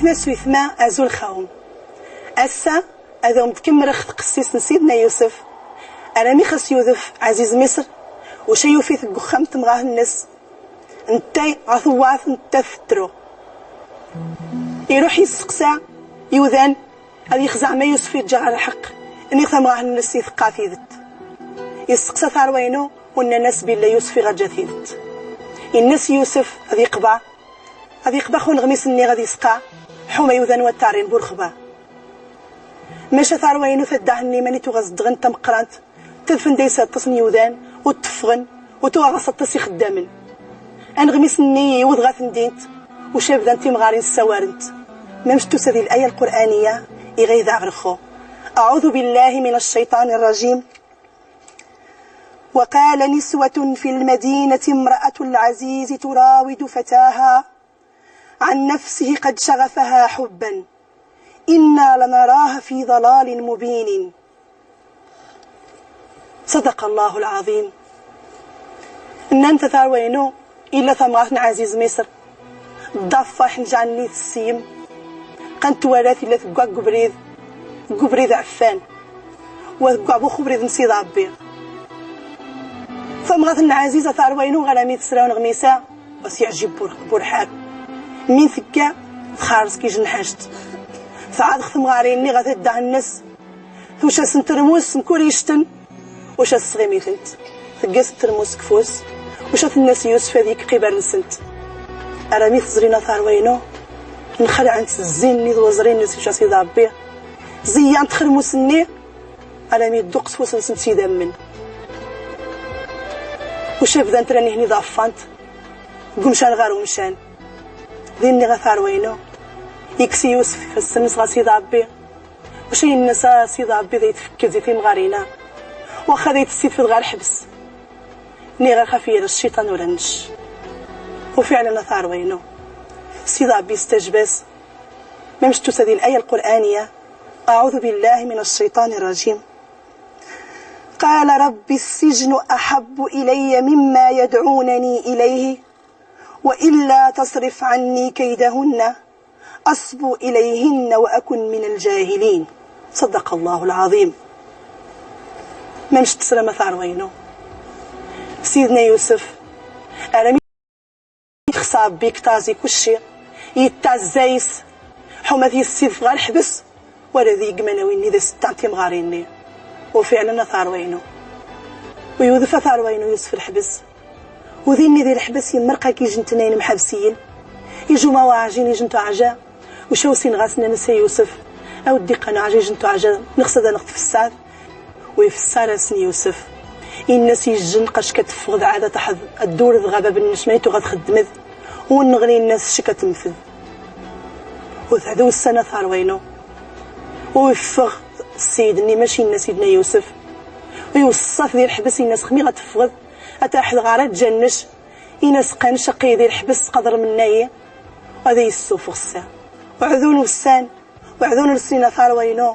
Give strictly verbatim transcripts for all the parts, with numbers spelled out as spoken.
Gma-s n wetma, azul xawm. Ass-a, ad awem-d-kemmreɣ tqessist n Sidna Yusef, armi xas yudef Ɛaziz Misr, uca yuf-it deg uxxam n temɣart-nnes, netta ɣer tewwart, netta tettru. Iruḥ yesteqsa iwdan, ad yexzeɛ ma Yusef yeǧǧa ɣer lḥeqq, niɣ tamɣart-nnes i teqqar tidet. Yesteqsa tarwa-inu, u nnan-as billi Yusef i ɣ-yeǧǧa tidet. Inna-s Yusef ad yeqba, ad yeqba xu n uɣmis-nni, ad yesqa ḥuma iwdan wa tarrin bu rexba. Maca tarwa-inu taddaɛt-nni mani tuɣa zedɣen tameqqrant, tadfen dayes aṭas n yiwdan, u tteffɣen, u tuɣa ɣas aṭas ixeddamen. Aneɣmis-nni iwweḍ ɣer temdint, uca bdan timɣarin ssawarent. Mamec tusa di laya lqur'aniya i ɣa ideɛ ɣer xu. أعوذ بالله من الشيطان الرجيم. وقال نسوة في المدينة امرأة العزيز تراود فتاها عن نفسه قد شغفها حبا إنا لنراها في ضلال مبين. صدق الله العظيم. Nnant a tarwa-inu, illa tamɣart n Ɛaziz Misr, ḍḍafa ḥenǧa-nni tessiyem, qan twala tilla teggaɣ deg ubrid, deg ubrid ɛeffan, wa teggaɣ bu ubrid n Sidi Ṛebbi. Tamɣart n Ɛaziz a tarwa-inu ɣer ami tesra uneɣmis-a, wa s-yeɛjib bur-, burḥab. Min tekka, txarez ki jenḥact. Tɛadex temɣarin-nni ɣer tedda-nnes, tuca-sent rrmus mkul yecten, uca tesɣimi-tent. Tegga-sent rrmus deg ufus, uca tenna-s Yusef ad yekk qibar-nsent. Arami t-ẓrin a tarwa-inu, nxelɛent zzin-nni d weẓri-nnes uca Sidi Ṛebbi. Ziyyant xermus-nni, arami yedduqqes ufus-nsent s idammen. Uca bdant ran ihni ḍaffant, deg umcan ɣer umcan. Dinni ɣer tarwa-inu, yekkes Yusef ifassen-nnes ɣer Sidi Ṛebbi. Uca yenna-s a Sidi Ṛebbi, ad iyi-tfekkeḍ di timɣarin-a, waxxa ad iyi-tessidfeḍ ɣer lḥebs. Nniɣ-ak xaf yir cciṭan ur annec. Ufiɛlan a tarwa-inu, Sidi Ṛebbi yestajeb-as. Mamec tusa di laya lqur'aniya, أعوذ بالله من الشيطان الرجيم. قال رب السجن أحب إلي مما يدعونني إليه وإلا تصرف عني كيدهن أصب إليهن وأكن من الجاهلين. صدق الله العظيم. Mamec tesram a tarwa-inu, Sidna Yusef, arami yexsa Ṛebbi, yektaẓi kulci, yettaɛzza yis, ḥuma ad t-yessidef ɣer lḥebs, wala ad yegg manawin-nni d as-ttan timɣarin-nni. Ufiɛlan a tarwa-inu. U yudef a tarwa-inu Yusef lḥebs. U dinni di lḥebs yemmerqa ki ijentnayen mḥabsiyen. Ijuma wa ɛjin ijent uɛja. Uca usin ɣas nnan-as a Yusef, a weddi qqan uɛja ijent uɛja, nexs ad aneɣ tfessad. U ifessar-asen Yusef. Inna-s ijjen qas ka teffeɣ d ɛada taḥeḍ, ad ddurd ɣer bab-nnes ma yettu ɣa txeddmed. U nneɣni inna-s cek ad temmted. U teɛdew ssan a tarwa-inu. U iffeɣ ssyd-nni, mac inna Sidna Yusef. U iweṣṣa-t di lḥebs, inna-s xmi ɣa teffɣed, ad traḥed ɣer lǧanna-c. Inna-s qanec aqi di lḥebs, qadr mennayi, ad iyi-ssufeɣ ssa. U ɛdun wussan, u ɛdun lesnin a tarwa-inu,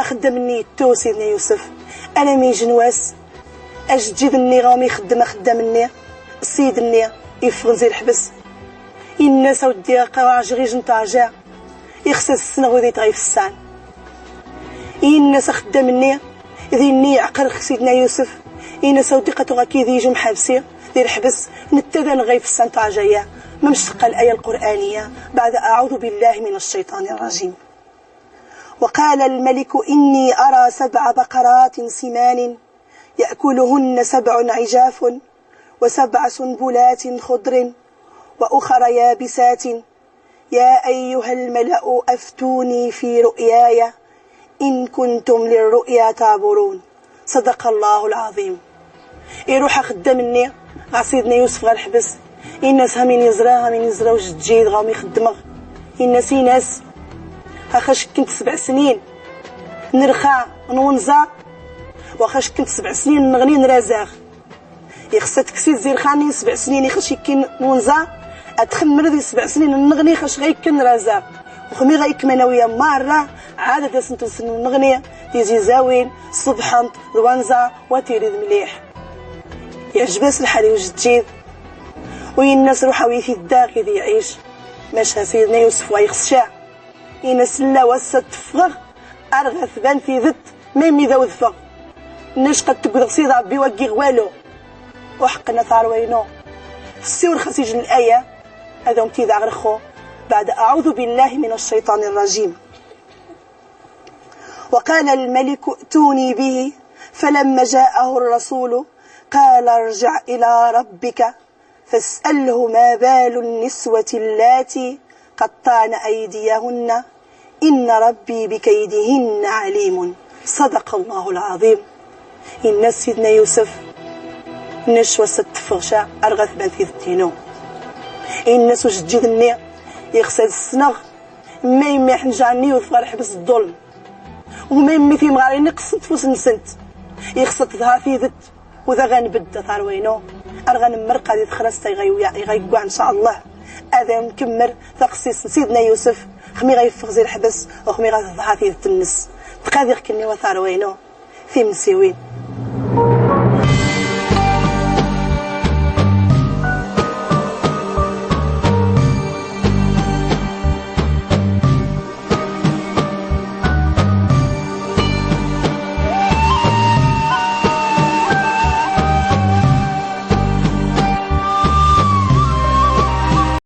axeddam-nni yettu Sidna Yusef. Alami ijen wass, ajeǧǧid-nni ɣawmi ixeddem axeddam-nni, ssyd-nni, iffɣen zi lḥebs. Inna-s a weddi aqi ɛjiɣ ijent uɛja. Ixs ad ssneɣ wid i t-ɣa ifessan. Inna-s axeddam-nni, dinni iɛqer Sidna Yusef, inna-s a weddi qad tuɣa ki d ijum ḥabsi di lḥebs, netta d aneɣ ɣa ifessan tuɛja-ya. Mamec teqqa laya lqur'aniya, baɛda أعوذ بالله من الشيطان الرجيم. وقال الملك إني أرى سبع بقرات سمان يأكلهن سبع عجاف وسبع سنبلات خضر وأخر يابسات يا أيها الملأ أفتوني في رؤياي إن كنتم للرؤيا تعبرون. صدق الله العظيم. Iruḥ axeddam-nni ɣer Sidna Yusef ɣer lḥebs, inna-s ha min iẓra, ha min iẓra ujeǧǧid ɣawmi xeddmeɣ. Inna-s, inna-s, axa cekkent sebɛ snin n lxir n wenẓar, waxa cekkent sebɛ snin n nneɣni n razaɣ. Ixs ad tekksid zi lxir-nni n sebɛ snin i xas ikkin n wenẓar, ad txemmled i sebɛ snin n nneɣni xas ɣa ikkin n razaɣ. U xmi ɣa ikk manawiya marra, ɛad ad asent-lsen nneɣni, tizizawin, ṣṣebḥent, d wanẓar, wa tirid mliḥ. Iɛjeb-as lḥal i ujeǧǧid, u inna-s ruḥ awi-t-id da ki d-iɛic. Maca Sidna Yusef wa ixs ca. Inna s lla wass ad teffɣeɣ, ar ɣa tban tidet, ma imi d awdfeɣ. Nna-c qad teggdeɣ Sidi Ṛebbi wagi ɣ walu. Uḥeqqen a tarwa-inu. Fessiwel xas ijel n laya, ad awm-t-id-aɣ rxu, بعد أعوذ بالله من الشيطان الرجيم. وقال الملك ائتوني به فلما جاءه الرسول قال ارجع إلى ربك فاسأله ما بال النسوة اللاتي قطعن أيديهن إن ربي بكيدهن عليم. صدق الله العظيم. Inna-s Sidna Yusef, nna-c wass ad teffeɣ ca, ar ɣa tban tidet-inu. Inna-s ujeǧǧig-nni, ixs ad ssneɣ ma imi ḥenǧaɛen-nni yudef ɣer ḥbes ḍḍulm. U ma imi timɣarin-nni qessent fus-nsent, ixs ad teḍha tidet, u da ɣa nbedd a tarwa-inu, ar ɣa nemmerqa di texrast i ɣa yewya-, i ɣa yeggwa, ncallah. Ad nkemmel taqessist n Sidna Yusef, xmi ɣa yeffeɣ zi lḥbes, u xmi ɣa teḍha tidet-nnes. Tqadiɣ-k-nni a tarwa-inu, timensiwin.